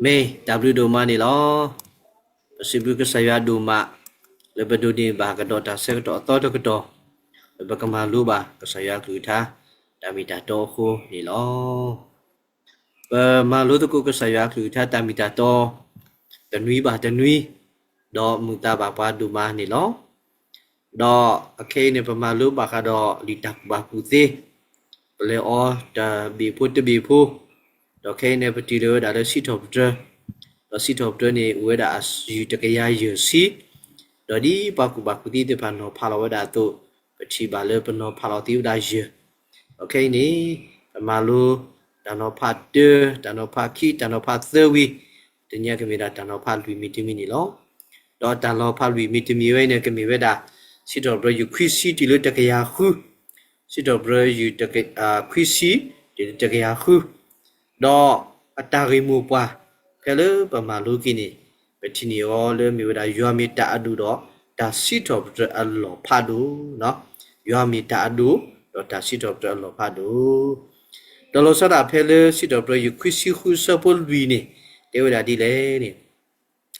မ့ၢ်တၢ်ဘျုးဒိၣ်မးန့ၣ်လီၤ. ပစံးဘျုးကစၢ်ယွၤဒိၣ်မး လၢပဒိးန့ၢ်ဘၣ်ကဒီးတၢ်ဆၢကတီၢ်အသီတကတီၢ် လၢပကမၤလိဘၣ်ကစၢ်ယွၤကလုၢ်ကထါ တၢ်မ့ၢ်တၢ်တီအဃိန့ၣ်လီၤ. ပမၤလိသကိးကစၢ်ယွၤကလုၢ်ကထါတၢ်မ့ၢ်တၢ်တီ တနွံဘၣ်တနွံ, ဒီးမုာ်သးဘၣ်ပှၤဒိၣ်မးန့ၣ်လီၤ. ဒီးအခဲအံၤန့ၣ် ပမၤလိဘၣ်ဃးဒီးလံာ်တၢ်ကူၣ်ဘၣ်ကူၣ်သ့, ပလဲၤအီၤတဘ့ၣ်ဖိတဘ့ၣ်ဖိ, ဒီးခဲအံၤန့ၣ် ပတုၤလၢဝဲဒၣ်လၢစံးထီၣ်ပတြၢၤ, ဒီးစံးထီၣ်ပတြၢၤန့ၣ် အိၣ်ဝဲဒၣ်အယုၢ်တကယၤယဲၢ်ဆံ, ဒီးဒ်ပှၤကူၣ်ဘၣ်ကူၣ်သ့သ့ၣ်တဖၣ်နီၤဖးလီၤဝဲဒၣ်အသိး, ပထံၣ်ဘၣ်လၢပနီၤဖးလီၤသ့ဝဲဒၣ်ယဲၢ် ဒီးခဲအံၤန့ၣ် ပမၤလိ တၢ်နီၤဖးတၢ, တၢ်နီၤဖးခံ, တၢ်နီၤဖးသၢဝံၤ, တနံၤအံၤကမ့ၢ်ဒၣ်တၢ်နီၤဖးလွံၢ်မံၤတမံၤန့ၣ်လီၤ. ဒီးတၢ်နီၤဖးလွံၢ်မံၤတမံၤဝဲအံၤန့ၣ် ကမ့ၢ်ဝဲဒၣ် စံးထီၣ်ပတြၢၤယုၢ်ခွံဆံတုၤလၢတကယၤဃု, စံးထီၣ်ပတြၢၤယုၢ်ခွံဆံတုၤလၢတကယၤဃု, ဒီးအတၢ်ဂ့ၢ်မိၢ်ပှၢ် ဖဲလၢပမၤလိက့ၤန့ၣ် ပထံၣ်န့ၢ်အီၤလၢမ့ၢ်ဝဲဒၣ် ယွၤမ့ၢ်တၢ်အဒိၣ်ဒီးတၢ်စံးထီၣ်ပတြၢၤအလီၢ်ဖးဒိၣ်, ယွၤမ့ၢ်တၢ်အဒိၣ် ဒီးတၢ်စံးထီၣ်ပတြၢၤအလီၢ်ဖးဒိၣ်. ဒီးလီၤဆီဒၣ်ဖဲလၢစံးထီၣ်ပတြၢၤယုၢ်ခွံဆံဃုအဆၢဖိလွံၢ်န့ၣ် တဲဝဲဒၣ်ဒ်လဲၣ်န့ၣ်,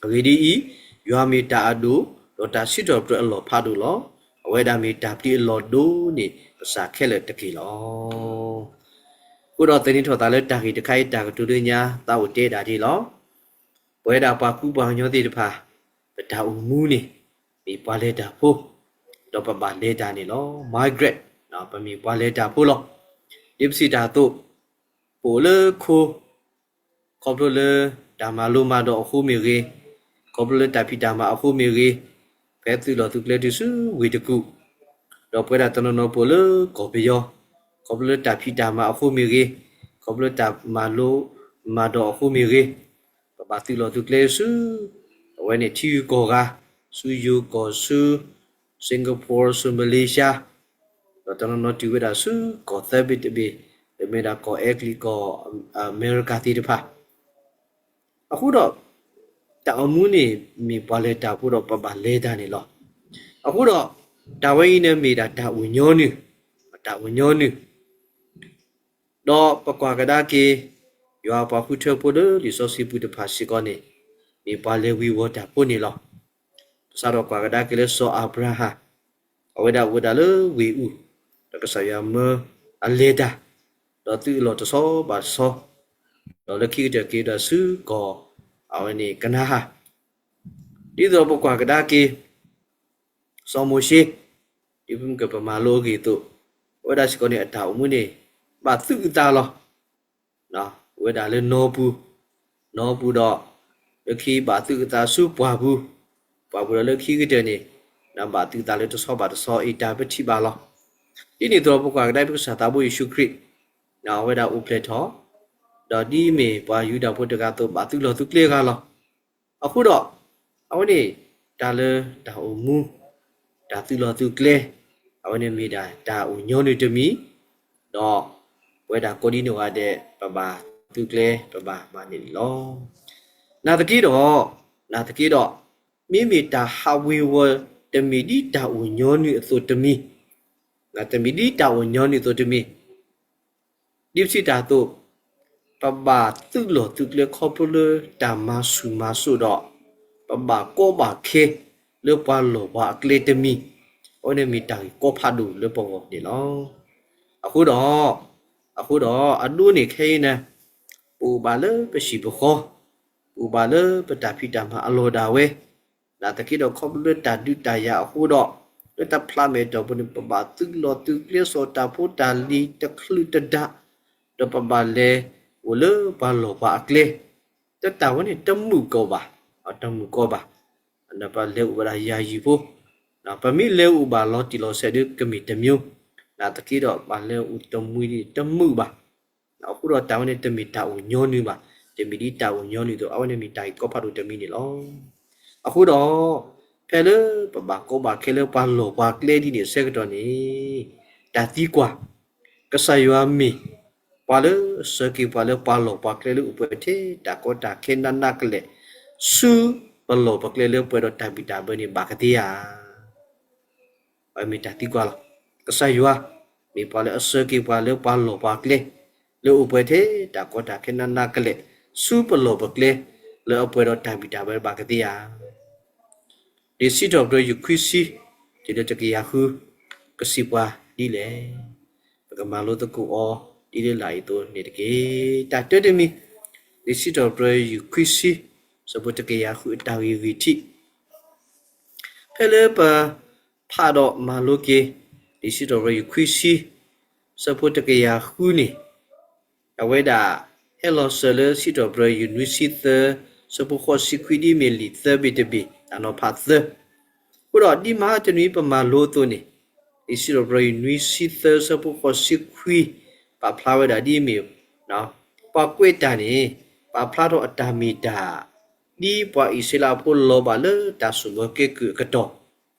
အဂ့ၢ်ဒ်အံၤ, ယွၤမ့ၢ်တၢ်အဒိၣ် ဒီးတၢ်စံးထီၣ်ပတြၢၤအလီၢ်ဖးဒိၣ်လီၤ. အဝဲဒၣ်မ့ၢ်တၢ်ပျံၤအလီၢ်ဒိၣ်န့ၢ်ကစၢ်ခဲလၢာ်တက့ၢ်လီၤ. အဃိဒီးသန့ၤထီၣ်သးလၢတၢ်ဂ့ၢ်တခါအံၤ တၢ်ကတိၤလၢညါ သးအိၣ်တဲဒၣ်ဒ်လီၤ. ပဝဲဒၣ်ပှၤကူပှၤကညီသ့ၣ်တဖၣ် ပတၢ်အိၣ်မူန့ၣ် မ့ၢ်ပှၤလဲၤတၢ်ဖိ, ဒီးပဘၣ်လဲၤတၢ်န့ၣ်လီၤ. Migrant, ပမ့ၢ်ပှၤလဲၤတၢ်ဖိလီၤ. ဒ်ပစံးတၢ်အသိး, ပအိၣ်လၢခိ ခီဖျိလၢတၢ်မၤလိမၤဒိးအဃိမ့ၢ်ဂ့ၤ, ခီဖျိလၢတၢ်ဖံးတၢ်မၤအဃိမ့ၢ်ဂ့ၤ, ဖဲသုးလီၢ်သုးကျဲတုၤဆူဝ့ၢ်တကူၣ်, ဒီးပဝဲဒၣ်တနီၤနီၤပအိၣ်လၢကီၢ်ပယီၤ, ခီဖျိလၢတၢ်ဖံးတၢ်မၤအဃိမ့ၢ်ဂ့ၤ, ခီဖျိလၢတၢ်မၤလိမၤဒိးအဃိမ့ၢ်ဂ့ၤ, ပဘၣ်သုးလီၢ်သုးကျဲဆူ အဝဲန့ၣ်ထံဂုၤကီၢ်ဂၤ, ဆူယိၤကီၢ်ဆူ Singapore ဆူ Malaysia, ဒီးတနီၤနီၤတုၤဝဲဒၣ်ဆူကီၢ်သၢဘ့ၣ်တဘ့ၣ်, လၢမ့ၢ်ဒၣ်ကီၢ်အဲကလံး ကီၢ်အမဲရကၤသ့ၣ်တဖၣ်. အဃိဒီး တၢ်အိၣ်မူန့ၣ် မ့ၢ်ပှၤလဲၤတၢ်ဖိဒီးပဘၣ်လဲၤတၢ်န့ၣ်လီၤ. အဃိဒီး တၢ်ဝဲအံၤန့ၣ်မ့ၢ်ဒၣ်တၢ်အိၣ်ညီနုၢ်, တၢ်အိၣ်ညီနုၢ် ဒီးပကွၢ်ကဒါက့ၤ ယွၤပှၤဃုထၢဖိလၢလံာ်စီဆှံပူၤတဖၣ်စ့ၢ်ကီးန့ၣ် မ့ၢ်ပှၤလဲၤဝံၤဝီၤတၢ်ဖိန့ၣ်လီၤ. ပစးထီၣ်ကွၢ်ကဒါက့ၤလၢစီၤအၤဘြၤဟၣ်, အဝဲဒၣ်အိၣ်ဝဲဒၣ်လၢဝ့ၢ်အူၣ်, ဒီးကစၢ်ယွၤမၢအလဲၤတၢ်, ဒီးသုးအလီၢ်တဆီဘၣ်တဆီ, ဒီးလၢခံကတၢၢ်က့ၤဒီးဆူကီၢ် အဝဲန့ၣ်ကနၤဧၣ်, ဒ်သိးပကွၢ်ကဒါက့ၤ စီၤမိၤၡ့, ဒ်ပမ့ၢ်ကပမၤလိအဂ့ၢ်အသိး, အဝဲဒၣ်စ့ၢ်ကီးန့ၣ် အတၢ်အိၣ်မူန့ၣ် ဘၣ်သုးအသးလီၤ. အိၣ်ဝဲဒၣ်လၢနီပူၤ, နီပူၤဒီး လၢခံဘၣ်သုးအသးဆူပှၢ်ပူၤ, ပှၢ်ပူၤဒီးလၢခံကတၢၢ်န့ၣ် ဘၣ်သုးအသးလၢတဆီဘၣ်တဆီအံၤ တၢ်ပထံၣ်ဘၣ်လီၤ. ဒ်န့ၣ်အသိး ပကွၢ်ကဒါက့ၤပကစၢ်သးဘိယ့ၣ်ၡူးခရံာ်, အဝဲဒၣ်အိၣ်ဖျဲၣ်ထီၣ်, ဒီးဒ်အမ့ၢ်ပှၤယူဒၤဖိတဂၤအသိး ဘၣ်သုးလီၢ်သုးကျဲအဂၤလီၤ. အဃိဒီး အဝဲန့ၣ် တၢ်လၢတၢ်အိၣ်မူ, တၢ်သုးလီၢ်သုးကျဲ, အဝဲန့ၣ်မ့ၢ်ဒၣ်တၢ်အိၣ်ညီနုၢ်တမံၤ, ဒီးပဝဲဒၣ်ကိးဒံနီၢ်ဂၤဒဲး ပဘၣ်သုးကျဲ ပဘၣ်မၤန့ၢ်န့ၣ်လီၤ. နာ်သက့ဒီး, နာ်သက့ဒီး, မ့မ့ၢ်တၢ်ဟးဝ့ၤဝီၤ တမ့ၢ်ဒ်တၢ်အိၣ်ညီနုၢ်အသိးတမံၤ, တမ့ၢ်ဒ်တၢ်အိၣ်ညီနုၢ်အသိးတမံၤ ဒ်ပစံးတၢ်အသိး, ပဘၣ်သုးလီၢ်သုးကျဲခီဖျိလၢတၢ်မၤဆူၣ်မၤစိးဒီး ပဘၣ်ကီဘၣ်ခဲလၢပှၤလီၢ်ပှၤအကျဲတမံၤ, အဝဲန့ၣ်မ့ၢ်တၢ်ဂ့ၢ်ကီဖးဒိၣ်လၢပဂီၢ်န့ၣ်လီၤ. အဃိဒီး, အဃိဒီး အဒိန့ၣ်ခဲအံၤန့ၣ်, ပအိၣ်ဘၣ်လၢပဟံၣ်ပဃီ, ပအိၣ်ဘၣ်လၢပတၢ်ဖံးတၢ်မၤအလီၢ်ဒၣ်ဝဲ, နာ်သက့ဒီးခီဖျိလၢတၢ်ဒုးတၢ်ယၤအဃိဒီး, လၢတၢ်ဖျါမဲာ်တီၢ်ပူၤန့ၣ် ပဘၣ်သုးလီၢ်သုးကျဲစီၤတၢ်ဖိတၢ်လံၤတချုးတဒါ, ဒီးပဘၣ်လဲၤအိၣ်လၢပှၤလီၢ်ပှၤအကျဲ, တၢ်ဝဲန့ၣ်တမုာ်ကီးဘၣ်, တမုာ်ကီးဘၣ်, ပလဲၤအိၣ်ဝဲဒၣ်ယၤယံၤဖိ, ပမ့ၢ်လဲၤအိၣ်ဘၣ်လီၤတံၢ်လီၤဆဲးဒီးကမ့ၢ်တမံၤ, နာ်သက့ဒီးပလဲၤအိၣ်တမှံၤန့ၣ်တမုာ်ဘၣ်. အဃိဒီးတၢ်ဝဲန့ၣ်တမ့ၢ်တၢ်အိၣ်ညီနုၢ်ဘၣ်, တမ့ၢ်ဒ်တၢ်အိၣ်ညီနုၢ်အသိး, အဝဲန့ၣ်မ့ၢ်တၢ်ဂ့ၢ်ကီဖးဒိၣ်တမံၤန့ၣ်လီၤ. အဃိဒီး, ဖဲလၢပဘၣ်ကီဘၣ်ခဲလၢပှၤလီၢ်ပှၤကျဲဒ်န့ၣ်အဆၢကတီၢ်န့ၣ်, တၢ်သံကွၢ်, ကစၢ်ယွၤမ့ၢ်ပှၤလၢအဆှၢက့ၤပှၤလၢပှၤလီၢ်ပှၤကျဲလၢအိၣ်ပှဲၤထဲတၢ်ကီတၢ်ခဲနးနးကလဲာ်, ဆူပလီၢ်ပကျဲလၢပှဲၤဒီးတၢ်ဘံၣ်တၢ်ဘၢန့ၣ်ဘၣ်ကသ့ဧါ. အဝဲမ့ၢ်တၢ်သံကွၢ်လီၤ. ကစၢ်ယွၤ မ့ၢ်ပှၤလၢအဆှၢက့ၤပှၤလၢပှၤလီၢ်ပှၤကျဲ, လၢအိၣ်ပှဲၤထဲတၢ်ကီတၢ်ခဲနးနးကလဲာ်, ဆူပလီၢ်ပကျဲ လၢအပှဲၤဒီးတၢ်ဘံၣ်တၢ်ဘၢဘၣ်ကသ့ဧါ. လံာ်စံးထီၣ်ပတြၢၤ ယူၢ်ခွံဆံ တုၤလၢတကယၤဃု ကစံးပှၤဒ်လဲၣ်. ပကမၤလိသကိးအီၤဒ်လၢလာ်အံၤအသိးန့ၣ်တက့ၢ်. တၢ်တၢတမံၤ, လံာ်စံးထီၣ်ပတြၢၤ ယူၢ်ခွံဆံ ဆၢဖိတကယၤဃု အတၢ်ဂ့ၢ်ဂ့ၢ်ထံး ဖဲလၢပဖးဒီးမၤလိက့ၤ လံာ်စံးထီၣ်ပတြၢၤ ယူၢ်ခွံဆံ ဆၢဖိတကယၤဃုန့ၣ်, အဝဲဒၣ် ဟဲလီၤစၢၤလၢစံးထီၣ်ပတြၢၤ ယူၢ်နွံဆံသၢ ဆၢဖိဃိးဆံခွံ ဒ်အမ့ၢ်လံာ်သၢဘ့ၣ်တဘ့ၣ် တၢ်နီၤဖးသၢ. အဃိဒီးဒ်မဟါတနွံပမၤလိအသိးန့ၣ်, လံာ်စံးထီၣ်ပတြၢၤ ယူၢ်နွံဆံသၢ ဆၢဖိဃိးဆံခွံ ပာ်ဖျါဝဲဒၣ်ဒ်အမ့ၢ် ပှၤကွဲးတၢ်န့ၣ် ပာ်ဖျါထီၣ်အတၢ်မ့ၢ်တၢ် ဒ်ပှၤအံၣ်စရ့လးဖိလီၤဘၣ်လၢတၢ်ဆိၣ်မၢကဲကုၢ်အကတီၢ်,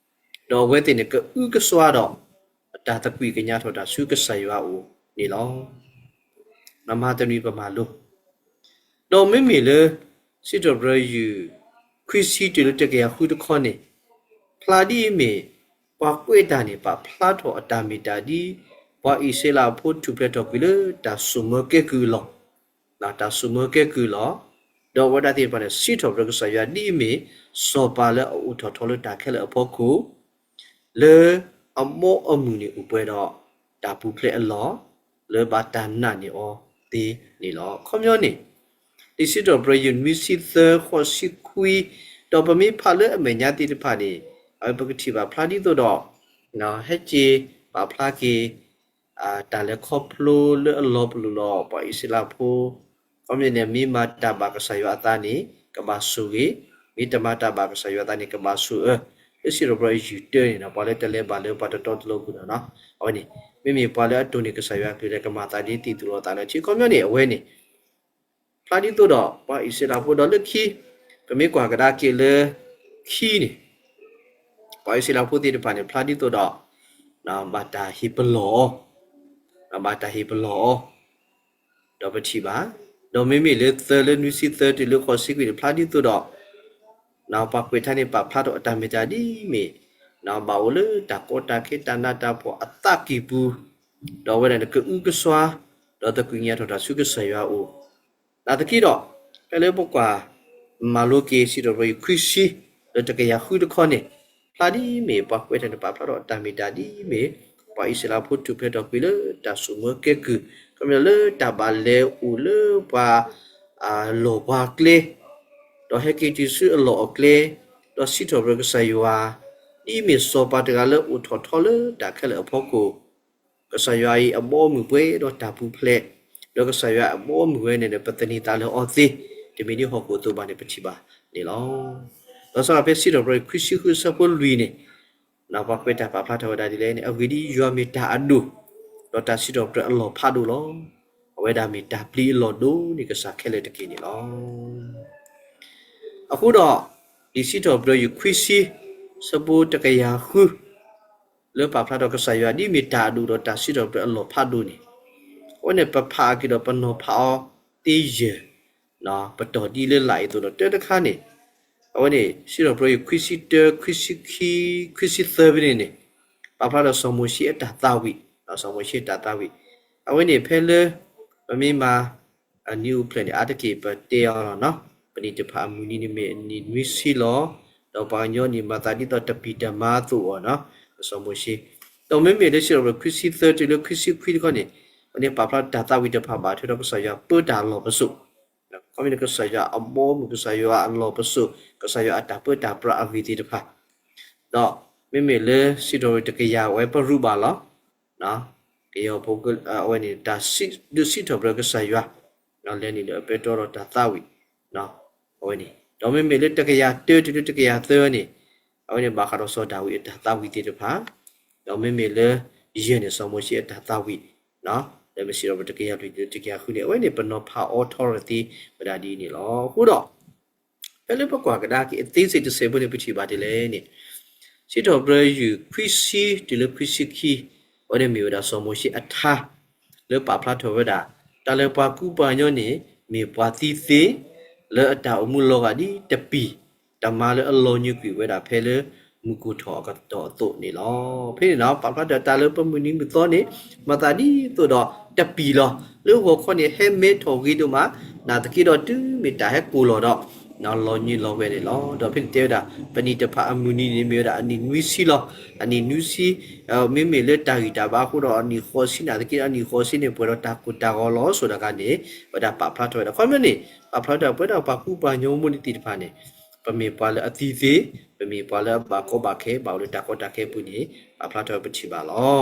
ဒီးအဝဲသ့ၣ်န့ၣ် ကအုကစွါဒီး အတၢ်သကွံၢ်ကညးထီၣ်တၢ်ဆူကစၢ်ယွၤအအိၣ်န့ၣ်လီၤ. မဟါတနွံပမၤလိ ဒီးမ့မ့ၢ်လၢ စံးထီၣ်ပတြၢၤ ယူၢ်ခွံဆံတုၤလၢတကယၤဃုတခီန့ၣ်, ဖျါဒ်အမ့ၢ် ပှၤကွဲးတၢ်န့ၣ် ပာ်ဖျါထီၣ်အတၢ်မ့ၢ်တၢ်ဒ် ပှၤအံၣ်စရ့လးဖိထူၣ်ဖျဲးထီၣ်ကွံာ်လၢတၢ်ဆိၣ်မၢကဲကုၢ်အလီၢ်, တၢ်ဆိၣ်မၢကဲကုၢ်အလီၢ်, ဒီးအဝဲဒၣ်သ့ၣ်တဖၣ်န့ၣ် စံးထီၣ်ပတြၢၤကစၢ်ယွၤဒ်အမ့ၢ် စီၤပၤလၢအအိၣ်ထီၣ်ထီလၢတၢ်ခဲလၢာ်အဖီခိၣ် လၢအဘီအမုၢ်န့ၣ်အိၣ်ပှဲၤဒီး တၢ်ပူၤဖျဲးအလီၢ် လၢဘၣ်တၢ်နာ်န့ၢ်အီၤသ့န့ၣ်လီၤ. အခီပညီန့ၣ် လံာ်စံးထီၣ်ပတြၢၤ ယူၢ်နွံဆံသၢ ဃိးဆံခွံ, ဒီးပမ့ၢ်ဖးလၢအမဲာ်ညါသ့ၣ်တဖၣ်န့ၣ်, အဝဲပကထံၣ်ဘၣ်ဖျါဒ်သိးဒီး ဟဲက့ၤပာ်ဖျါက့ၤ တၢ်လဲၤခီဖျိလၢအလီၤပလိာ်ဒီး ပှၤအံၣ်စရ့လးဖိ ခီပညီန့ၣ် မ့ၢ်မၤတၢ်ဘၣ်ကစၢ်ယွၤအသးန့ၣ် ကဘၣ်ဆိၣ်ဂ့ၤ, မ့ၢ်တမၤတၢ်ဘၣ်ကစၢ်ယွၤအသးန့ၣ် ကဘၣ်ဆိၣ်အၢ, လၢစံးထီၣ်ပတြၢၤ ယူၢ်တၢန့ၣ်ဒီး ပှၤလၢတလဲၤဘၣ်လၢပှၤတတီတလိၤအပူၤန့ၣ်လီၤ. အဝဲန့ၣ် မ့မ့ၢ်ပှၤလၢအတိၢ်န့ၢ်ကစၢ်ယွၤအကလုၢ်ဒီး ကမၤသးဒ်သ့ၣ်သူၣ်လီၤသးလၢထံ ခီပညီန့ၣ် အဝဲန့ၣ် ဖျါဒ်သိးဒီး ပှၤအံၣ်စရ့လးဖိဒီးလၢခံ ပမ့ၢ်ကွၢ်ကဒါက့ၤလၢခံန့ၣ် ပှၤအံၣ်စရ့လးဖိသ့ၣ်တဖၣ်န့ၣ် ဖျါဒ်သိးဒီး ဘၣ်တၢ်ဟ့ၣ်ပလီၢ်အီၤ, ဘၣ်တၢ်ဟ့ၣ်ပလီၢ်အီၤ, ဒီးပထံၣ်ဘၣ်, ဒီးမ့မ့ၢ်လၢသၢလၢနွံဆံသၢတုၤလၢဃိးဆံခွံန့ၣ် ဖျါဒ်သိးဒီး ပှၤကွဲးတၢ်န့ၣ် ပာ်ဖျါထီၣ်အတၢ်မ့ၢ်တၢ်ဒ်အမ့ၢ် ဘၣ်အိၣ်လၢတၢ်ကီတၢ်ခဲတၢ်နးတၢ်ဖှီၣ်အသးကံၢ်ပူၤ, ဒီးအဝဲဒၣ်န့ၣ် ကအုကစွါ ဒီးသကွံၢ်ကညးထီၣ်တၢ်ဆူကစၢ်ယွၤအအိၣ် နာ်သက့ဒီး ဖဲလၢပကွၢ်မၤလိက့ၤ စံးထီၣ်ပတြၢၤ ယူၢ်ခွံဆံ လၢတကယၤဃုတခီန့ၣ်, ဖျါဒ်အမ့ၢ် ပှၤကွဲးတၢ်န့ၣ် ပာ်ဖျါထီၣ်အတၢ်မ့ၢ်တၢ်ဒ်အမ့ၢ် ပှၤအံၣ်စရ့လးဖိထူၣ်ဖျဲးထီၣ်ကွံာ်လၢတၢ်ဆိၣ်မၢကဲကုၢ်, ခီပညီလၢတၢ်ဘၣ်လဲၤအိၣ်လၢပှၤ အလီၢ်ပှၤကျဲ, ဒီးဟဲက့ၤတုၤဆူအလီၢ်အကျဲ, ဒီးစံးထီၣ်ပတြၢၤကစၢ်ယွၤ, ဒ်အမ့ၢ်စီၤပၤတဂၤလၢအိၣ်ထီၣ်ထီလၢတၢ်ခဲလၢာ်အဖီခိၣ် ကစၢ်ယွၤအံၤအဘီအမုၢ်ပှဲၤဒီးတၢ်ပူၤဖျဲး, ဒီးကစၢ်ယွၤအဘီအမုၢ်ဝဲန့ၣ် ပသန့ၤသးလၢအီၤသ့, တမ့ၢ်ဒ်ဟီၣ်ခိၣ်အသိးဘၣ်န့ၣ် ပထံၣ်ဘၣ်န့ၣ်လီၤ. ဒီးစးထီၣ်ဖဲစံးထီၣ်ပတြၢၤ ယူၢ်ခွံဆံဃု ဆၢဖိလွံၢ်န့ၣ်, ပှၤကွဲးတၢ်ပာ်ဖျါထီၣ်ဝဲဒၣ်ဒ်လဲၣ်န့ၣ်, အဂ့ၢ်ဒ်အံၤ, ယွၤမ့ၢ်တၢ်အဒိၣ်, ဒီးတၢ်စံးထီၣ်ပတြၢၤအလီၢ်ဖးဒိၣ်လီၤ. အဝဲဒၣ်မ့ၢ်တၢ်ပျံၤအလီၢ်ဒိၣ်န့ၢ်ကစၢ်ခဲလၢာ်တက့ၢ်န့ၣ်လီၤ. အဃိဒီး လံာ်စံးထီၣ်ပတြၢၤ ယူၢ်ခွံဆံ ဆၢဖိတကယၤဃု လၢပာ်ဖျါထီၣ်ကစၢ်ယွၤ ဒ်မ့ၢ်တၢ်အဒိၣ်ဒီးတၢ်စံးထီၣ်ပတြၢၤအလီၢ်ဖးဒိၣ်န့ၣ်, အဝဲန့ၣ် ပဖးအက့ၤဒီးပနီၤဖးအီၤသ့ယဲၢ်, ပတီၢ်ဒ်လၢလာ်အံၤအသိးဒီး တၢတခါန့ၣ်, အဝဲန့ၣ် စံးထီၣ်ပတြၢၤ ယူၢ်ခွံဆံတၢ ခွံဆံခံ ခွံဆံသၢဖဲန့ၣ်န့ၣ်, ပာ်ဖျါဒီးစီၤမိၤၡ့အတၢ်သးဝံၣ်, စီၤမိၤၡ့အတၢ်သးဝံၣ်, အဝဲန့ၣ်ဖဲလၢ ပမ့ၢ်မၤ အနံၣ်အိၣ်ဖျဲၣ်န့ၣ် အါတက့ၢ်ပတဲအီၤလီၤနီၤ, ပနံၣ်တဖၣ်အမုၢ်နံၤန့ၣ်မ့ၢ်အနံၣ်နွံဆံလီၤ, ဒီးပှၤကညီန့ၣ်မၤသးဒ်သိးတပံၢ်တမါအသိးအီၤနီၤ, စီၤမိၤၡ့, ဒီးမ့မ့ၢ်လၢစံးထီၣ်ပတြၢၤ ယူၢ်ခွံဆံသၢတုၤလၢခွံဆံခွံတခီန့ၣ်, အဝဲန့ၣ်ပာ်ဖျါတၢ်သးဝံၣ်တဖၣ်ဘၣ်ထွဲဒီးကစၢ်ယွၤပၢတၢ်လီၢ်ပစိာ်, ခီမ့ၢ်န့ၣ် ကစၢ်ယွၤအဘီအမုၢ် ကစၢ်ယွၤအလီၢ်ပစိာ်, ကစၢ်ယွၤအတၢ်ပၢတၢ်ပြးအဂ့ၢ်သ့ၣ်တဖၣ်, ဒီးမ့မ့ၢ်လၢစံးထီၣ်ပတြၢၤ တကယၤဝဲပရူးဘၣ်လီၤ ကယီၤဖိ အဝဲန့ၣ် တၢ်ဒုးစံးထီၣ်ပတြၢၤကစၢ်ယွၤ, လဲၤနုာ်လၢအပဲတြီဒီးတၢ်သးဝံၣ်, အဝဲန့ၣ်, ဒီးမ့မ့ၢ်လၢတကယၤတၢတုၤလၢတကယၤသၢန့ၣ်, အဝဲန့ၣ်ဘၣ်ဃးဒီးစီၤဒၤဝံးအတၢ်သးဝံၣ်သ့ၣ်တဖၣ်, ဒီးမ့မ့ၢ်လၢယဲၢ်န့ၣ် စီၤမိၤၡ့အတၢ်သးဝံၣ်, လၢမ့ၢ်စံးထီၣ်ပတြၢၤ တကယၤလွံၢ်တုၤလၢတကယၤဃုန့ၣ် အဝဲန့ၣ် ပနီၤဖးအီၤထီၣ်ရသ့ဝဲဒၣ်ဒ်န့ၣ်လီၤ. အဃိဒီး ဖဲလၢပကွၢ်ကဒါက့ၤအသေးစိတ်တဆယ်ဖိန့ၣ် ပထံၣ်ဘၣ်ဒ်လဲၣ်န့ၣ်, စံးထီၣ်ပတြၢၤ ယူၢ်ခွံဆံတုၤလၢခွံဆံခံ, အဝဲန့ၣ်မ့ၢ်ဝဲဒၣ်စီၤမိၤၡ့အထါ, လၢပာ်ဖျါထီၣ်ဝဲဒၣ် တၢ်လၢပှၤကူပှၤကညီန့ၣ် မ့ၢ်ပှၤသံသ့, လၢအတၢ်အိၣ်မူလီၤဂာ်ဒ်တပံၢ်တမါလၢအလီၤညွံးကွံာ်ဝဲဒၣ်ဖဲလၢ မုၢ်ကိၢ်ထီၣ်အကတီၢ်အသိးန့ၣ်လီၤ. ဖဲန့ၣ်နီၤ ပာ်ဖျါထီၣ်တၢ်လၢပမုၢ်နံၤမုၢ်သီန့ၣ် မၤသးဒ်သိးဒီးတပံၤလီၤ. လၢဂီၤခီန့ၣ် ဟဲမဲထီၣ်ဂ့ၤဒိၣ်မး, နာ်သက့ဒီးတုၤမ့ၢ်တၢ်ဟဲကိၢ်လီၤဒီး လီၤညွံးလီၤဝဲန့ၣ်လီၤ. ဒီးဖဲန့ၣ်တဲဝဲဒၣ် ပနံၣ်တဖၣ်အမုၢ်နံၤန့ၣ် မ့ၢ်ဝဲဒၣ်အနံၣ်နွံဆံလီၤ. အနံၣ်နွံဆံ မ့မ့ၢ်လၢတၢ်ဂံၢ်တၢ်ဘါအဃိဒီး အနံၣ်ဃိးဆံ နာ်သက့ဒီး အနံၣ်ဃိးဆံန့ၣ် ပှဲၤဒီးတၢ်ကိၢ်တၢ်ဂီၤလီၤ ဆိဒၣ်ဂၤန့ၣ် ဝဲဒၣ်ပာ်ဖျါထီၣ်ဝဲဒၣ် ခီပညီန့ၣ် ပာ်ဖျါထီၣ်ပဝဲဒၣ်ပှၤကူပှၤကညီမိၢ်န့ၣ်သ့ၣ်တဖၣ်န့ၣ် ပမ့ၢ်ပှၤလၢအသံသ့, ပမ့ၢ်ပှၤလၢအဘၣ်ကီဘၣ်ခဲ ဘၣ်အိၣ်လၢတၢ်ကီတၢ်ခဲအပူၤန့ၣ် ပာ်ဖျါထီၣ်ဝဲပထံၣ်ဘၣ်လီၤ.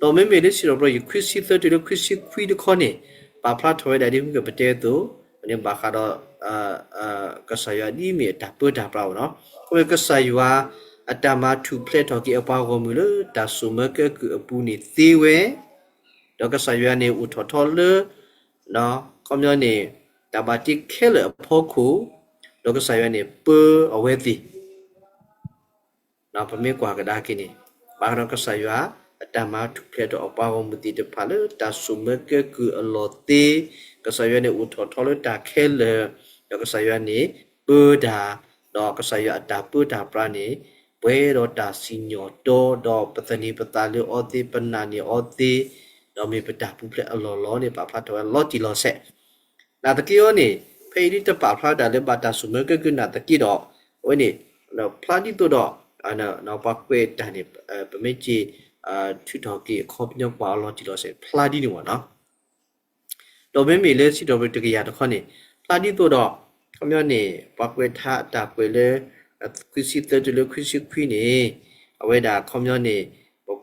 ဒီးမ့မ့ၢ်လၢစံးထီၣ်ပတြၢၤ ယူၢ်ခွံဆံသၢတုၤလၢခွံဆံခွံတခီန့ၣ် ပာ်ဖျါထီၣ်ဝဲဒၣ်ဒ်မုၢ်ကပတဲအသိး, န့ၣ်ဘၣ်ဃးဒီး ကစၢ်ယွၤဒ်မ့ၢ်အတၢ်ပၢတၢ်ပြးအီၤနီၤ. ခီဖျိကစၢ်ယွၤ အတၢ်မၤထူၣ်ဖျဲးထီၣ်က့ၤအပှၤဂီၢ်မုၢ်လၢတၢ်စိာ်မၢကဲကုၢ်အပူၤန့ၣ်သ့ဝဲ, ဒီးကစၢ်ယွၤန့ၣ်အိၣ်ထီၣ်ထီလၢ ခီပညီန့ၣ် တၢ်ဘၣ်တ့ခဲလၢာ်အဖီခိၣ်, ဒီးကစၢ်ယွၤန့ၣ်ပၢအဝဲသ့ၣ် ပမ့ၢ်ကွၢ်ကဒါက့ၤန့ၣ် ဘၣ်ဃးဒီးကစၢ်ယွၤ အတၢ်မၤထူၣ်ဖျဲးထီၣ်အပှၤဂီၢ်မုၢ်သ့ၣ်တဖၣ်လၢတၢ်စိာ်မၢကဲကုၢ်အလီၢ်သ့, ကစၢ်ယွၤန့ၣ်အိၣ်ထီၣ်ထီလၢတၢ်ခဲလၢာ်, ဒီးကစၢ်ယွၤန့ၣ်ပၢတၢ်, ဒီးကစၢ်ယွၤအတၢ်ပၢတၢ်ပြးန့ၣ် ပှဲၤဒီးတၢ်စံၣ်ညီၣ်တီ ဒီးပသန့ၤပသးလၢအီၤသ့, ပနာ်န့ၢ်အီၤသ့, ဒီးမ့ၢ်ပတၢ်ပူၤဖျဲးအလီၢ်လီၤန့ၣ် ပာ်ဖျါထီၣ်ဝဲလီၤတံၢ်လီၤဆဲး နာ်သက့အီၤန့ၣ် ဖဲအံၤဒ်တပာ်ဖျါဒၣ်လၢဘၣ်တၢ်စိာ်မၢကဲကုၢ်နာ်သက့ဒီး အဝဲန့ၣ် ဖျါဒ်သိးဒီး ပှၤကွဲးတၢ်န့ၣ် ပမ့ၢ်က့ၤ ထုးထီၣ်က့ၤအခီပညီကွၢ်အီၤလီၤတံၢ်လီၤဆဲး ဖျါဒ်န့ၣ်ဝဲနီၤ. ဒီးမ့မ့ၢ်လၢစံးထီၣ်ပတြၢၤတကယၤတခီန့ၣ် ဖျါဒ်သိးဒီး ခီပညီန့ၣ် ပှၤကွဲးထါအတၢ်ကွဲးလၢ ခွံဆံသၢတုၤလၢခွံဆံခွံန့ၣ် အဝဲဒၣ်ခီပညီန့ၣ်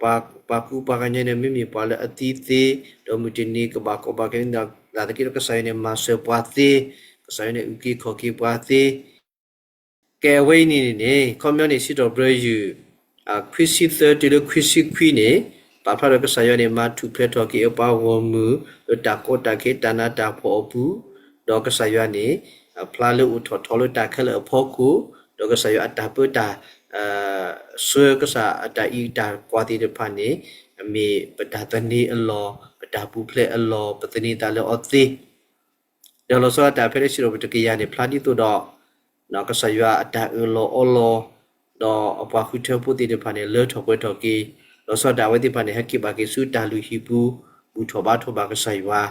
ပပှၤကူပှၤကညီန့ၣ် မ့မ့ၢ်ပှၤလၢအသံသ့, ဒီးမုၢ်တနံၤကဘၣ်ကီဘၣ်ခဲ နာ်သက့ဒီးကစၢ်ယွၤန့ၣ် မၤစၢၤပှၤသ့, ကစၢ်ယွၤန့ၣ် အုၣ်က့ၤခီၣ်က့ၤပှၤသ့, ကဲအဝဲအံၤန့ၣ်န့ၣ် ခီပညီန့ၣ် စံးထီၣ်ပတြၢၤယုၢ် ခွံဆံသၢတုၤလၢခွံဆံခွံန့ၣ် ပာ်ဖျါဒီးကစၢ်ယွၤန့ၣ် မၤထူၣ်ဖျဲးထီၣ်က့ၤအပှၤဂီၢ်မုၢ် လၢတၢ်ကီတၢ်ခဲတၢ်နးတၢ်ဖှီၣ်အပူၤ, ဒီးကစၢ်ယွၤန့ၣ် ဖျါလၢအိၣ်ထီၣ်ထီလၢတၢ်ခဲလၢာ်အဖီခိၣ်, ဒီးကစၢ်ယွၤအတၢ်ပၢတၢ် ဆှၢကစၢ်အတၢ်အံးတၢ်ကွၢ်သ့ၣ်တဖၣ်န့ၣ် မ့ၢ်ပတၢ်သန့ၤအလီၢ်, ပတၢ်ပူၤဖျဲးအလီၢ်, ပသန့ၤသးလၢအီၤသ့ ဒီးလီၤဆီဒၣ်တၢ်ဖဲလၢစံးထီၣ်ပတြၢၤတကယၤန့ၣ် ဖျါဒ်သိးဒီး ကစၢ်ယွၤအတၢ်အၢၣ်လီၤအီလီၤ, ဒီးအပှၤဃုထၢဖိသ့ၣ်တဖၣ်န့ၣ် လၢထီၣ်ပှဲၤထီၣ်က့ၤ, လီၤဆီဒၣ်တၢ်အဝဲသ့ၣ်တဖၣ်န့ၣ် ဟဲက့ၤဘၣ်က့ၤဆူတၢ်လုၢ်ဟံၣ်ပူၤ ဘူၣ်ထီၣ်ဘါထီၣ်ဘၣ်ကစၢ်ယွၤ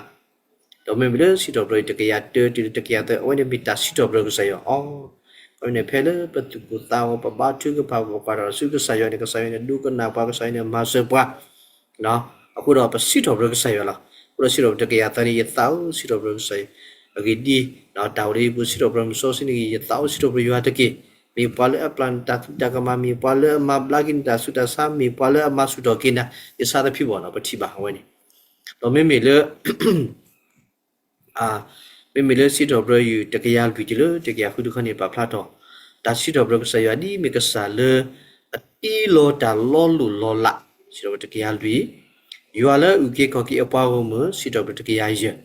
ဒီးမ့မ့ၢ်လၢစံးထီၣ်ပတြၢၤတကယၤတၢတုၤလၢတကယၤသၢ အဝဲန့ၣ်မ့ၢ်တၢ်စံးထီၣ်ပတြၢၤကစၢ်ယွၤအီၤ, အဝဲန့ၣ်ဖဲလၢပသူၣ်ကိၢ်သးဂီၤ ပဘါထုကဖၣ် ပကွၢ်ထီၣ်ဆူကစၢ်ယွၤန့ၣ် ကစၢ်ယွၤန့ၣ် ဒိကနၣ်ပှၤ ကစၢ်ယွၤန့ၣ် မၤစၢၤပှၤ အဃိဒီးပစံးထီၣ်ပတြၢၤကစၢ်ယွၤလီၤ. အဃိဒီးစံးထီၣ်ပတြၢၤတကယၤသၢန့ၣ် ယသးအိၣ်စံးထီၣ်ပတြၢၤကစၢ်ယွၤ, အဂ့ၢ်ဒ်အံၤ, တၢ်အိၣ်လၢယပူၤစံးထီၣ်ပတြၢၤမုၢ်စီဆှံန့ၣ်ဂ့ၤ, ယသးအိၣ်စံးထီၣ်ပတြၢၤယွၤတက့ၢ်. မ့ၢ်ပှၤလၢအပျၢ်နတၢ်သူတၢ်ကမၣ်, မ့ၢ်ပှၤလၢအမၤဘျါက့ၤနတၢ်ဆူးတၢ်ဆါ, မ့ၢ်ပှၤလၢအမၤဆူၣ်ထီၣ်က့ၤနၤ, ယဆါသဖြံဘၣ်နီၤ ပထံၣ်ဘၣ်အဝဲန့ၣ်. ဒီးမ့မ့ၢ်လၢ မ့မ့ၢ်လၢစံးထီၣ်ပတြၢၤယုၢ်တကယၤလွံၢ်တုၤလၢတကယၤဃုတခီန့ၣ် ပာ်ဖျါထီၣ် တၢ်စံးထီၣ်ပတြၢၤကစၢ်ယွၤဒ်မ့ၢ်ကစၢ်လၢ အတ့လီၤတၢ်လီၤလိၢ်လီၤလး, စံးထီၣ်ပတြၢၤတကယၤလွံၢ်, ယွၤလၢအအုၣ်က့ၤခီၣ်က့ၤအပှၤဂီၢ်မုၢ်, စံးထီၣ်ပတြၢၤတကယၤယဲၢ်,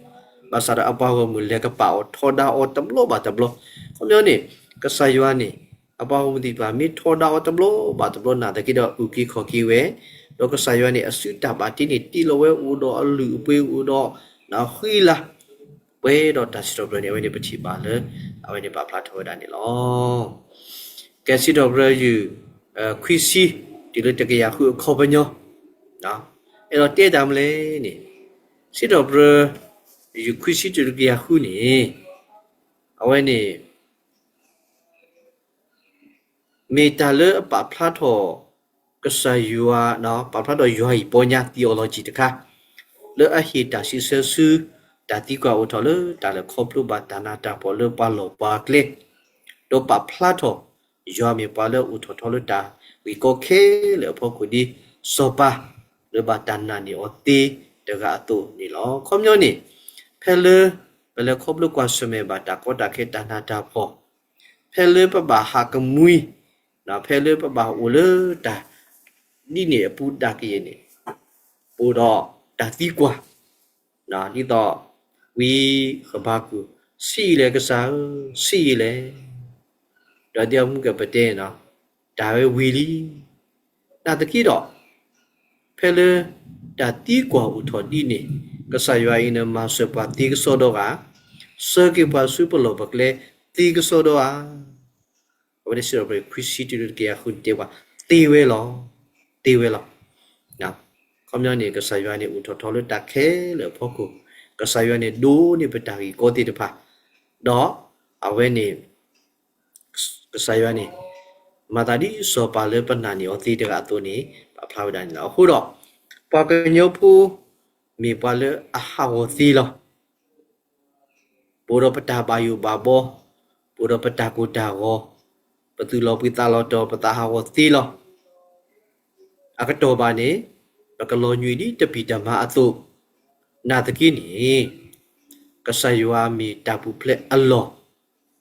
ဘၣ်ဆၣ်ဒီးအပှၤဂီၢ်မုၢ်လဲၤကပာ်အီၤထီဒါအီၤတဘျီဘၣ်တဘျီ. ခီပညီန့ၣ် ကစၢ်ယွၤန့ၣ် အပှၤဂီၢ်မုၢ်သ့ၣ်တဖၣ်မ့ၢ်ထီဒါအီၤတဘျီဘၣ်တဘျီနာ်သက့ဒီး အုၣ်က့ၤခီၣ်က့ၤဝဲ, ဒီးကစၢ်ယွၤန့ၣ် အစုတၢ်ဘၣ်တ့န့ၣ် တ့လီၤဝဲအိၣ်ဒီးအလုၢ်အပှ့ၤအိၣ်ဒီး ဃံလၤ ပှဲၤဒီးတၢ်စံးထီၣ်ပတြၢၤန့ၣ် အဝဲန့ၣ်ပထံၣ်ဘၣ်လၢ အဝဲန့ၣ်ပာ်ဖျါထီၣ်ဝဲဒၣ်န့ၣ်လီၤ. ကဲစံးထီၣ်ပတြၢၤယုၢ် ခွံဆံ တုၤလၢတကယၤဃုအခီပညီ အဲၣ်ဒိးတဲတၢ်မနုၤလဲၣ်န့ၣ် စံးထီၣ်ပတြၢၤ ယုၢ်ခွံဆံတုၤလၢတကယၤဃုန့ၣ် အဝဲန့ၣ် မ့ၢ်တၢ်လၢအပာ်ဖျါထီၣ် ကစၢ်ယွၤ ပာ်ဖျါထီၣ်ယွၤအံၤပီညါ theology တခါ လၢအဟ့ၣ်တၢ်စံးဆၢဆူ တၢ်သံကွၢ်အိၣ်ထီၣ်လၢတၢ်လဲၤခီဖျိဘၣ်တၢ်နးတၢ်ဖှီၣ်လၢပှၤလီၢ်ပှၤကျဲ, ဒီးပာ်ဖျါထီၣ် ယွၤမ့ၢ်ပှၤလၢအိၣ်ထီၣ်ထီလၢတၢ်ဂ့ၢ်ကီခဲလၢာ်အဖီခိၣ်ဒ်စီၤပၤ လၢဘၣ်တၢ်နာ်န့ၢ်အီၤသ့တဂၤအသိးန့ၣ်လီၤ. ခီပညီန့ၣ် ဖဲလၢ ပလဲၤခီဖျိကွၢ်ဆၢၣ်မဲာ်ဘၣ်တၢ်ကီတၢ်ခဲတၢ်နးတၢ်ဖှီၣ် ဖဲလၢပဘၣ်ဟးကမှံ ဖဲလၢပဘၣ်အိၣ်လၢတၢ် ဒ်န့ၣ်အပူၤဒၣ်ကယဲၢ်န့ၣ် အိၣ်ဒီးတၢ်သံကွၢ် ဒ်သိး ဝံဃဘးကူာ် ဆံးယံာ်လဲၣ်ကစၢ်ဧၢ, ဆံးယံာ်လဲၣ်, ဒီးဒ်အမုၢ်ကပတဲ တၢ်ဝဲဝံၤလံ နာ်သက့ဒီး ဖဲလၢ တၢ်သံကွၢ်အိၣ်ထီၣ်ဒ်န့ၣ် ကစၢ်ယွၤအံၤန့ၣ် မၤစၢၤပှၤသ့ကစီဒီဂၤ, ဆှၢက့ၤပှၤဆူပလီၢ်ပကျဲသ့ကစီဒီဧါ. အဝဲန့ၣ်စံးထီၣ်ပတြၢၤ ခွံဆံတုၤလၢတကယၤဃုန့ၣ်တဲပှၤ, သ့ဝဲလီၤ, သ့ဝဲလီၤ. ခီပညီန့ၣ် ကစၢ်ယွၤန့ၣ် အိၣ်ထီၣ်ထီလၢတၢ်ခဲလၢာ်အဖီခိၣ်, ကစၢ်ယွၤန့ၣ် ဒိးန့ၢ်ပတၢ်ဂ့ၢ်ကီသ့ၣ်တဖၣ်, ဒီးအဝဲန့ၣ် ကစၢ်ယွၤန့ၣ် မၤသးဒ်စီၤပၤလၢပနာ်န့ၢ်အီၤသ့တဂၤအသိးန့ၣ် ပာ်ဖျါဝဲဒၣ်န့ၣ်လီၤ. အဃိဒီး ပှၤကညီဖိ မ့ၢ်ပှၤလၢအဟးဂီၤသ့လီၤ. ပအိၣ်ဒီးပတၢ်ဘၣ်ယိၣ်ဘၣ်ဘီ, ပအိၣ်ဒီးပတၢ်ကိၢ်တၢ်ဂီၤ, ပသူၣ်လီၤဘှံးသးလီၤတီၤ ပသးဟးဂီၤသ့လီၤ. အကတီၢ်ဘၣ်န့ၣ် ပကလီၤညွံးဒ်တပံာ်တမၤအသိး, နာ်သက့န့ၣ် ကစၢ်ယွၤမ့ၢ်တၢ်ပူၤဖျဲးအလီၢ်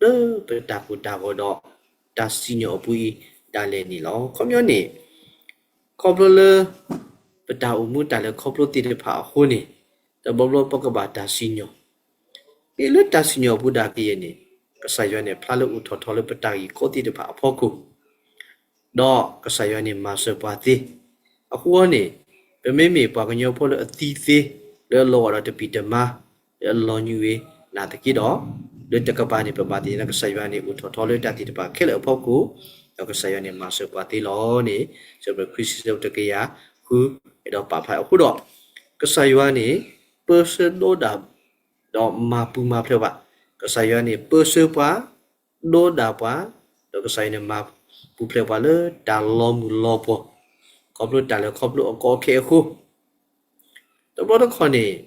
လၢပတၢ်ကိၢ်တၢ်ဂီၤဒီး တၢ်စံၣ်ညီၣ်အပူၤအံၤဒၣ်လဲာ်န့ၣ်လီၤ. ခီပညီန့ၣ် ခီဖျိလၢ ပတၢ်အိၣ်မူတၢ်လဲၤခီဖျိသ့ၣ်တဖၣ်အဃိန့ၣ် တဘျီဘျီပကဘၣ်တၢ်စံၣ်ညီၣ် မ့ၢ်လၢတၢ်စံၣ်ညီၣ်အပူၤဒၣ်ကယဲၢ်န့ၣ် ကစၢ်ယွၤန့ၣ်ဖျါလၢအိၣ်ထီၣ်ထီလၢပတၢ်ဂ့ၢ်ကီသ့ၣ်တဖၣ်အဖီခိၣ် ဒီးကစၢ်ယွၤန့ၣ်မၤစၢၤပှၤသ့. အဃိန့ၣ် ပမ့မ့ၢ်ပှၤကညီဖိလၢအသံသ့ လၢအလီၤဂာ်ဒီးတပံာ်တမၤ လၢအလီၤညွံးဝဲနာ်သက့ဒီး လၢတကပၤန့ၣ် ပဘၣ်သ့ၣ်ညါလၢကစၢ်ယွၤန့ၣ် အိၣ်ထီၣ်ထီလၢတၢ်သ့ၣ်တဖၣ်ခဲလၢာ်အဖီခိၣ် ဒီးကစၢ်ယွၤန့ၣ်မၤစၢၤပှၤသ့လီၤန့ၣ် စံးထီၣ်ပတြၢၤခွံဆံတကယၤဃု အဲၣ်ဒိးပာ်ဖျါအဃိဒီး ကစၢ်ယွၤန့ၣ် ပၢဆှၢဒီးဒၣ် ဒီးမၤပူၤမၤဖျဲးဘၣ်. ကစၢ်ယွၤန့ၣ် ပၢဆှၢပှၤ, ဒီးဒၣ်ပှၤ, ဒီးကစၢ်ယွၤန့ၣ် မၤပူၤဖျဲးပှၤလၢတၢ်လီၤမုၢ်လီၤပှီၢ်, ခီဖျိတၢ်လဲၤခီဖျိအကီအခဲအဃိ, တဘျီတခီၣ်န့ၣ်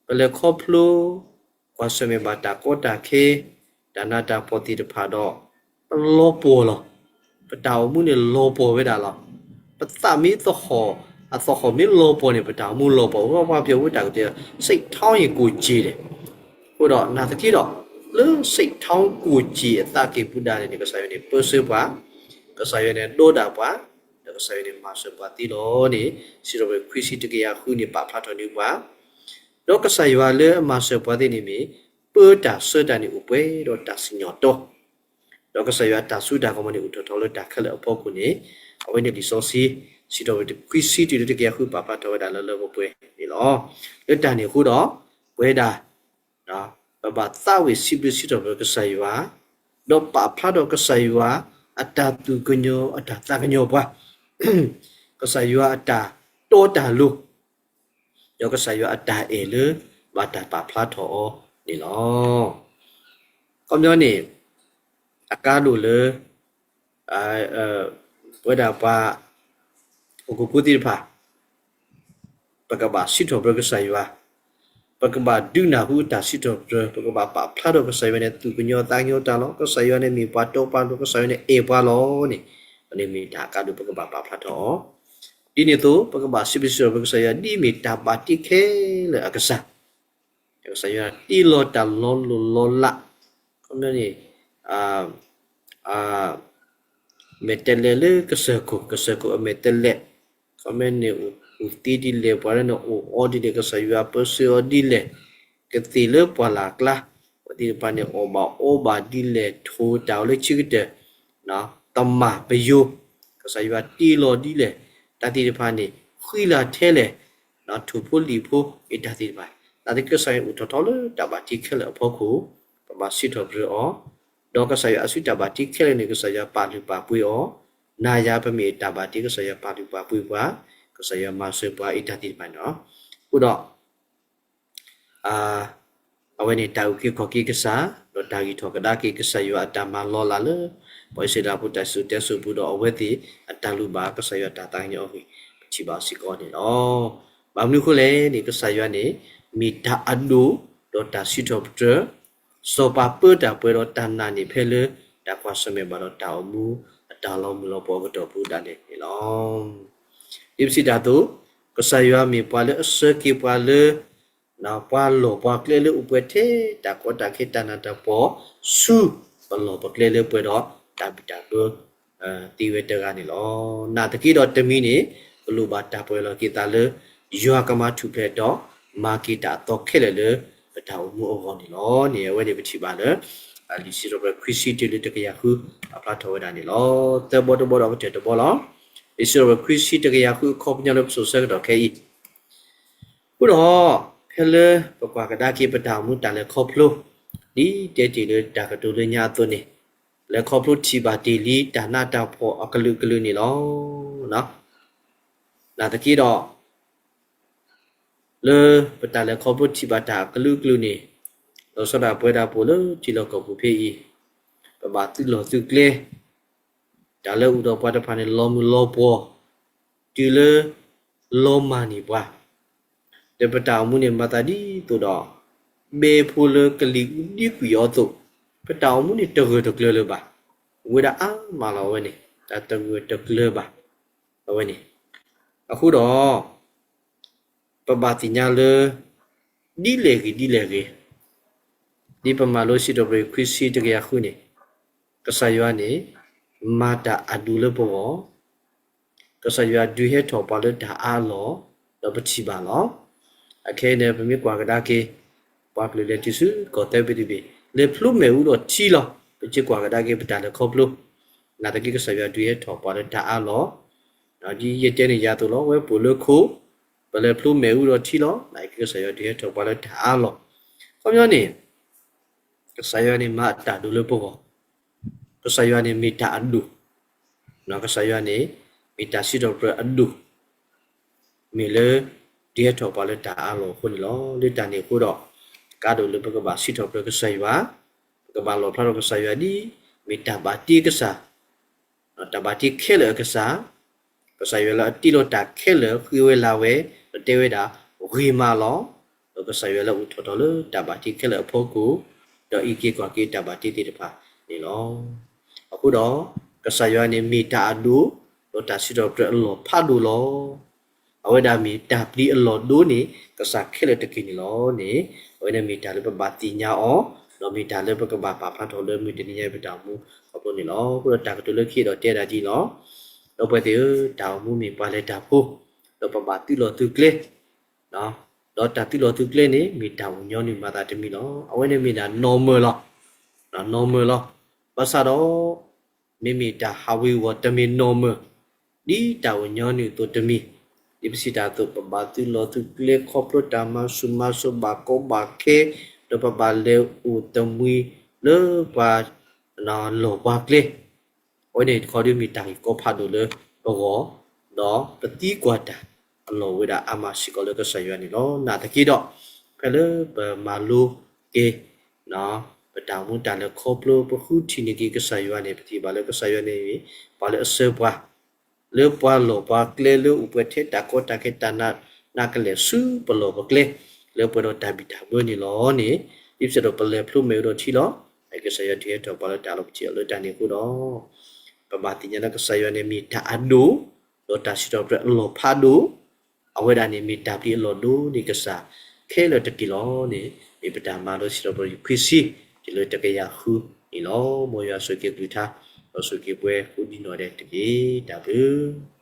ပလဲၤခီဖျိ ကွၢ်ဆၢၣ်မဲာ်ဘၣ်တၢ်ကီတၢ်ခဲ, တၢ်နးတၢ်ဖှီၣ်သ့ၣ်တဖၣ်ဒီး ပလီၤပှီၢ်လီၤ. ပတၢ်အိၣ်မူန့ၣ်လီၤပှီၢ်ဝဲဒၣ်လီၤ. ပသးမ့ၢ်သဟီၣ်, အသဟီၣ်မ့ၢ်လီၤပှီၢ်န့ၣ် ပတၢ်အိၣ်မူလီၤပှီၢ်, ပှၤပှၤပၠီၤဝဲတၢ်ကတဲ စိတ်ထောင်းရင်ကိုယ်ကျဉ်း အဃိဒီး နာ်သက့ဒီး လၢစိတ်ထောင်းကိုယ်ကျဉ်းအသးကံၢ်ပူၤဒၣ်လဲာ်န့ၣ် ကစၢ်ယွၤန့ၣ် ပၢဆှၢပှၤ, ကစၢ်ယွၤန့ၣ် ဒီးဒၣ်ပှၤ, ဒီးကစၢ်ယွၤန့ၣ် မၤစၢၤပှၤသ့လီၤန့ၣ် စံးထီၣ်ပတြၢၤခွံဆံတကယၤဃုန့ၣ် ပာ်ဖျါထီၣ်န့ၢ်ပှၤ ဒီးကစၢ်ယွၤလၢအမၤစၢၤပှၤသ့ၣ်န့ၣ်မ့ၢ် ပၢတၢ်ဆှၢတၢ်န့ၣ်အိၣ်ပှဲၤဒီးတၢ်စံၣ်ညီၣ်တီ, ဒီးကစၢ်ယွၤအတၢ်စိတၢ်ကမီၤန့ၣ် အိၣ်ထီၣ်ထီလၢတၢ်ခဲလၢာ်အဖီခိၣ်န့ၣ်, အဝဲန့ၣ်လံာ်စီဆှံ စံးထီၣ်ပတြၢၤခွံဆံတုၤလၢတကယၤဃု ပာ်ဖျါထီၣ်ဝဲဒၣ်လၢလၢပှဲၤပှဲၤန့ၣ်လီၤ. လၢတၢ်န့ၣ်အဃိဒီး ပဝဲဒၣ် ပဘၣ်သးဝံၣ်စံးဘျုးစံးထီၣ်ပတြၢၤကစၢ်ယွၤ, ဒီးပာ်ဖျါထီၣ်ကစၢ်ယွၤအတၢ်သူၣ်ကညီၤ အတၢ်သးကညီၤပှၤ, ကစၢ်ယွၤအတၢ်တီတၢ်လိၤ, ဒီးကစၢ်ယွၤအတၢ်အဲၣ်လၢ ဘၣ်တၢ်ပာ်ဖျါထီၣ်အီၤန့ၣ်လီၤ. ခီပညီန့ၣ် အကါဒိၣ်လၢ ပဝဲဒၣ်ပှၤ ဟီၣ်ခိၣ်ဖိသ့ၣ်တဖၣ် ပကဘၣ်စံးထီၣ်ပတြၢၤကစၢ်ယွၤ, ပကဘၣ်ဒုးနၢ်ဟူအတၢ်စံးထီၣ်ပတြၢၤ, ပကဘၣ်ပာ်ဖျါထီၣ်ကစၢ်ယွၤန့ၣ် သူၣ်ကညီၤသးကညီၤတၢ်လီၤ. ကစၢ်ယွၤန့ၣ်မ့ၢ်ပှၤတီပှၤလိၤ, ကစၢ်ယွၤန့ၣ်အဲၣ်ပှၤလီၤန့ၣ်, အန့ၣ်မ့ၢ်တၢ်အကါဒိၣ်ပကဘၣ်ပာ်ဖျါထီၣ်အီၤ. ဒ်န့ၣ်အသိး ပကဘၣ်စံးဘျုးစံးထီၣ်ပတြၢၤကစၢ်ယွၤ ဒ်အမ့ၢ်တၢ်ဘၣ်တ့ခဲလၢာ်အကစၢ် ကစၢ်ယွၤတ့လီၤတၢ်လီၤလိၢ်လီၤလး, ခီပညီန့ၣ် အမဲာ်တဲးလဲးလၢကစၢၢ်ခိၣ်, ကစၢၢ်ခိၣ်အမဲာ်တဲးလဲး, ခီပညီန့ၣ် အိၣ်သ့ဒ်လဲၣ်, ပှၤလၢန့ၣ်အိၣ်အီဒ်လဲၣ်, ကစၢ်ယွၤပၢဆှၢအီၤဒ်လဲၣ်, ကသ့ၣ်လၢပှၢ်လၢ်ကျါ, ပှၤသ့ၣ်တဖၣ်န့ၣ် အီၣ်ဘၣ်အီဘၣ်ဒ်လဲၣ်, ထိၣ်တၢ်အီၤလၢဆံးကတၢၢ်, တမၢ်ပယိၤ, ကစၢ်ယွၤတ့လီၤဒ်လဲၣ်, တၢ်သ့ၣ်တဖၣ်န့ၣ် ဃံလၤထဲလဲၣ်, ထိၣ်ဖိလံၣ်ဖိအတၢ်သ့ၣ်တဖၣ်, တၢ်သ့ၣ်ကစၢ်ယွၤအိၣ်ထီၣ်ထီလၢတၢ်ဘၣ်တ့ခဲလၢာ်အဖီခိၣ်, ပဘၣ်စံးထီၣ်ပတြၢၤအီၤ, ဒီးကစၢ်ယွၤအစုတၢ်ဘၣ်တ့ခဲလၢာ်န့ၣ် ကစၢ်ယွၤပာ်လုၢ်ပာ်ပှ့ၤအီၤ, နၤယၤပမ့ၢ်တၢ်ဘၣ်တ့ ကစၢ်ယွၤပာ်လုၢ်ပာ်ပှ့ၤပှၤ, ကစၢ်ယွၤမၤစၢၤပှၤအတၢ်သ့ၣ်တဖၣ်န့ၣ်လီၤ. အဃိဒီး အဝဲန့ၣ်တၢ်အုၣ်က့ၤခီၣ်က့ၤကစၢ်, ဒီးတၢ်ဂံၢ်ထီၣ်ကဒါက့ၤကစၢ်ယွၤအတၢ်မၤလီၤလးလၢ ပှၤအံၣ်စရ့လးဖိတၢ်စံၣ်စိၤတဲစိၤပူၤဒီးအဝဲသ့ၣ်အတၢ်လုၢ်ဘၣ်ကစၢ်ယွၤတၢ်သးကညီၤအဂ့ၢ် ပထံၣ်ဘၣ်စ့ၢ်ကီးန့ၣ်လီၤ. ဘၣ်မနုၤအဃိလဲၣ်န့ၣ် ကစၢ်ယွၤန့ၣ် မ့ၢ်တၢ်အဒိၣ်ဒီးတၢ်စံးထီၣ်ပတြၢၤ, စီၤပၤပၢတၢ်ပှဲၤဒီးတၢ်နာ်န့ၢ်ဖဲလၢ တၢ်ကွၢ်ဆၢၣ်မဲာ်ဘၣ်ဒီးတၢ်အိၣ်မူအတၢ်လီၤမုၢ်လီၤပှီၢ်အကတီၢ်ပူၤဒၣ်လဲာ်န့ၣ်လီၤ. ဒ်ပစံးတၢ်အသိး, ကစၢ်ယွၤမ့ၢ်ပှၤလၢအဆှၢက့ၤပှၤလၢ ပှၤလီၢ်ပှၤကျဲလၢအိၣ်ပှဲၤထဲတၢ်ကီတၢ်ခဲတၢ်နးတၢ်ဖှီၣ် ဆူပလီၢ်ပကျဲလၢပှဲၤဒီးတၢ်ဘံၣ်တၢ်ဘၢ သ့ဝဲတဂၤန့ၣ်လီၤ. နာ်သက့ဒီးတမံၤန့ၣ် ပလိၣ်ဘၣ်တၢ်ပှဲၤလီၤက့ၤသးလၢ ယွၤကမၤထူၣ်ဖျဲးဒီး မၤက့ၤတၢ်အသီခဲလၢာ်လၢ ပတၢ်အိၣ်မူအဂီၢ်န့ၣ်လီၤန့ၣ် အဝဲန့ၣ်ပထံၣ်ဘၣ်လၢ လံာ်စံးထီၣ်ပတြၢၤခွံဆံတုၤလၢတကယၤဃု ပာ်ဖျါထီၣ်ဝဲဒၣ်န့ၣ်လီၤ. သၢဘီတဘီဒီးကတၢၢ်တဘီလီၤ. လံာ်စံးထီၣ်ပတြၢၤခွံဆံတကယၤဃုအခီပညီလၢပစိာ်ဆၢကတီၢ်ခဲအံၤ အဃိဒီး ဖဲလၢပကွၢ်ကဒါက့ၤပတၢ်အိၣ်မူတၢ်လဲၤခီဖျိ ဒ်တဲတ့ၢ်လၢတၢ်ကတိၤလၢညါအသိးန့ၣ် လဲၤခီဖျိထံၣ်ဘၣ်တ့ၢ်လံတၢ်နးတၢ်ဖှီၣ်အကလုာ်ကလုာ်န့ၣ်လီၤ. နာ်သက့ဒီး လၢပတၢ်လဲၤခီဖျိထံၣ်ဘၣ်တၢ်အကလုာ်ကလုာ်န့ၣ်, လီၤဆီဒၣ်ပဝဲဒၣ်ပအိၣ်လၢထံလီၢ်ကီၢ်ပူၤဖဲအံၤ, ပဘၣ်သုးလီၢ်သုးကျဲ, တၢ်လၢအအိၣ်ဒီးပှၤတဖၣ်န့ၣ် လီၤမုၢ်လီၤပှီၢ်, တုၤလၢ လီၤမၢ်န့ၢ်ပှၤ, ဒီးပတၢ်အိၣ်မူန့ၣ်မၤသးဒ်သိးဒီး ဘဲဖိလၢကလံၤအူဒံကွံာ်အီၤအသိး, ပတၢ်အိၣ်မူန့ၣ်တဂၢၢ်တကျၢၤလၢၤဘၣ်, အိၣ်ဝဲဒၣ်အါမးလီၤအဝဲန့ၣ်, တၢ်တဂၢၢ်တကျၢၤဘၣ်, အဝဲန့ၣ်, အဃိဒီး ပဘၣ်သ့ၣ်ညါလၢ ဒ်လဲၣ်ဂ့ၤဒ်လဲၣ်ဂ့ၤ, ဒ်ပမၤလိစံးထီၣ်ပတြၢၤခွံဆံတကယၤဃုန့ၣ်, ကစၢ်ယွၤန့ၣ် မၤတၢ်အဒိၣ်လၢပဂီၢ်, ကစၢ်ယွၤဒုးဟဲထီၣ်ပှၤလၢတၢ်အါအလီၢ်, ဒီးပထံၣ်ဘၣ်လီၤ. အခဲအံၤန့ၣ် ပမ့ၢ်ကွၢ်ကဒါက့ၤ ပှၤကလုာ်လဲၤတုၤဆူကီၢ်သၢဘ့ၣ်တဘ့ၣ်, လဲၤဖျိမဲာ်အူဒီးထံလီၤ. ပကကွၢ်ကဒါက့ၤပတၢ်လဲၤခီဖျိ, နာ်သက့ကစၢ်ယွၤဒုးဟဲထီၣ်ပှၤလၢတၢ်အါအလီၢ်, ဒ်ယတဲန့ၣ်ယၤအသိးလီၤ, ဝဲပအိၣ်လၢခိ, ပလဲၤဖျိမဲာ်အူဒီးထံလီၤ. နာ်သက့ကစၢ်ယွၤဒုးဟဲထီၣ်ပှၤလၢတၢ်အါအလီၢ်, ခီပညီန့ၣ် ကစၢ်ယွၤန့ၣ်မၤအတၢ်ဒိၣ်လၢပဂီၢ်, ကစၢ်ယွၤန့ၣ်မ့ၢ်တၢ်အဒိၣ်, ကစၢ်ယွၤန့ၣ် မ့ၢ်တၢ်စံးထီၣ်ပတြၢၤအဒိၣ်, မ့ၢ်လၢ ဒုးဟဲထီၣ်ပှၤလၢတၢ်အါအလီၢ်အဃိန့ၣ်လီၤ. လၢတၢ်န့ၣ်အဃိဒီး ကါဒိၣ်လၢပကဘၣ်စံးထီၣ်ပတြၢၤကစၢ်ယွၤ, ပကဘၣ်လီၣ်ဖျါထီၣ်ကစၢ်ယွၤဒ် မ့ၢ်တၢ်ဘၣ်တ့ကစၢ်, တၢ်ဘၣ်တ့ခဲလၢာ်အကစၢ်, ကစၢ်ယွၤလၢအတ့လီၤတၢ်ခဲလၢာ်ဃ့ဝဲလၢ်ဝဲ, ဒီးတဲဝဲဒၣ် ဂ့ၤမးလီၤ. ဒီးကစၢ်ယွၤလၢအအိၣ်ထီၣ်ထီၣ်လၢတၢ်ဘၣ်တ့ခဲလၢာ်အဖီခိၣ်, ဒီးအံးက့ၤကွၢ်က့ၤတၢ်ဘၣ်တ့သ့ၣ်တဖၣ်န့ၣ်လီၤ. အဃိဒီး ကစၢ်ယွၤန့ၣ်မ့ၢ်တၢ်အဒိၣ်, ဒီးတၢ်စံးထီၣ်ပတြၢၤအလီၢ်ဖးဒိၣ်လီၤ. အဝဲဒၣ်မ့ၢ်တၢ်ပျံၤအလီၢ်ဒိန့ၢ် ကစၢ်ခဲလၢာ်တက့ၢ်န့ၣ်လီၤန့ၣ်, အဝဲန့ၣ်မ့ၢ်တၢ်လၢပဘၣ်သ့ၣ်ညါအီၤ, ဒီးမ့ၢ်တၢ်လၢပကဘၣ်ပာ်ဖျါထီၣ်လၢမုၢ်တနံၤညါပတၢ်အိၣ်မူအဖီခိၣ်န့ၣ်လီၤ. အဃိဒီးတၢ်ကတိၤလၢခံဒီးတဲဒၣ်ဒ်လီၤ. ဒီပုၢ်ဝဲၢ်သ့ၣ်ဧၢ, တၢ်အိၣ်မူမ့ၢ်ပှၤလဲၤတၢ်ဖိ, ဒီးပဘၣ်သုးလီၢ်သုးကျဲ, ဒီးတၢ်သုးလီၢ်သုးကျဲန့ၣ် မ့ၢ်တၢ်အိၣ်ညီနုၢ်မၤသးတမံၤလီၤ. အဝဲန့ၣ်မ့ၢ်ဒၣ် normal လီၤ. normal လီၤ. ဘၣ်ဆၣ်ဒီး မ့မ့ၢ်တၢ်ဟးဝ့ၤဝီၤတမ့ၢ် normal ဒ်တၢ်အိၣ်ညီနုၢ်အသိးတမံၤ, ဒ်ပစံးတၢ်အသိး ပဘၣ်သုးလီၢ်သုးကျဲ ခီဖျိတၢ်မၤဆူၣ်မၤစိး ဘၣ်ကီဘၣ်ခဲ, ဒီးပဘၣ်လဲၤအိၣ်တမှံၤလၢပှၤ လီၢ်ပှၤကျဲ, အဝဲန့ၣ်တခီဒ်မ့ၢ်တၢ်ဂ့ၢ်ကီဖးဒိၣ်လၢပဂီၢ်, ဒီးပသံကွၢ်တၢ်အလီၢ်ဝဲဒၣ်အါမးစ့ၢ်ကီးလၢကစၢ်ယွၤန့ၣ်လီၤ. နာ်သက့ဒီး ဖဲလၢပမၤလိက့ၤ ပတၢ်အိၣ်မူတၢ်လဲၤခီဖျိ ပဃုထံၣ်န့ၢ်က့ၤကစၢ်ယွၤန့ၣ် ပထံၣ်ဘၣ်လၢကစၢ်ယွၤန့ၣ် ပှၤလၢအစၢၤပှၤ လၢပှၤလီၢ်ပှၤကျဲလၢအိၣ်ပှဲၤထဲတၢ်ကီတၢ်ခဲတၢ်နးနးကလဲာ်ဆူပလီၢ်ပကျဲ လၢပှဲၤဒီးတၢ်ဘံၣ်တၢ်ဘၢန့ၣ်လီၤန့ၣ်, ဒ်ပစံးဒီးပလဲၤဖျိမဲာ်အူဒီးထံလီၤ. ကစၢ်ယွၤဒုးဟဲထီၣ်ပှၤလၢတၢ်လီၢ်ပထံၣ်အီၤလၢတၢ်န့ၣ်အဃိဒီး ပဘၣ်သ့ၣ်ညါလၢကစၢ်ယွၤန့ၣ်မ့ၢ်တၢ်အဒိၣ်, ဒီးတၢ်စံးထီၣ်ပတြၢၤအလီၢ်ဖးဒိၣ်, အဝဲဒၣ်န့ၣ်မ့ၢ်တၢ်ပျံၤအလီၢ်ဒိန့ၢ်ကစၢ်ခဲလၢာ်တက့ၢ်လီၤန့ၣ်, မ့ၢ်ပတၢ်မၤလိစံးထီၣ်ပတြၢၤခွံဆံ တုၤလၢတကယၤဃုန့ၣ်လီၤ. မ်ယွၤဆိၣ်ဂ့ၤက့ၤကလုၢ်ကထါ, ဒီးဆိၣ်ဂ့ၤက့ၤပှၤကိးဒံနီၢ်ဒဲးတက့ၢ်. တၢ်ဘျုး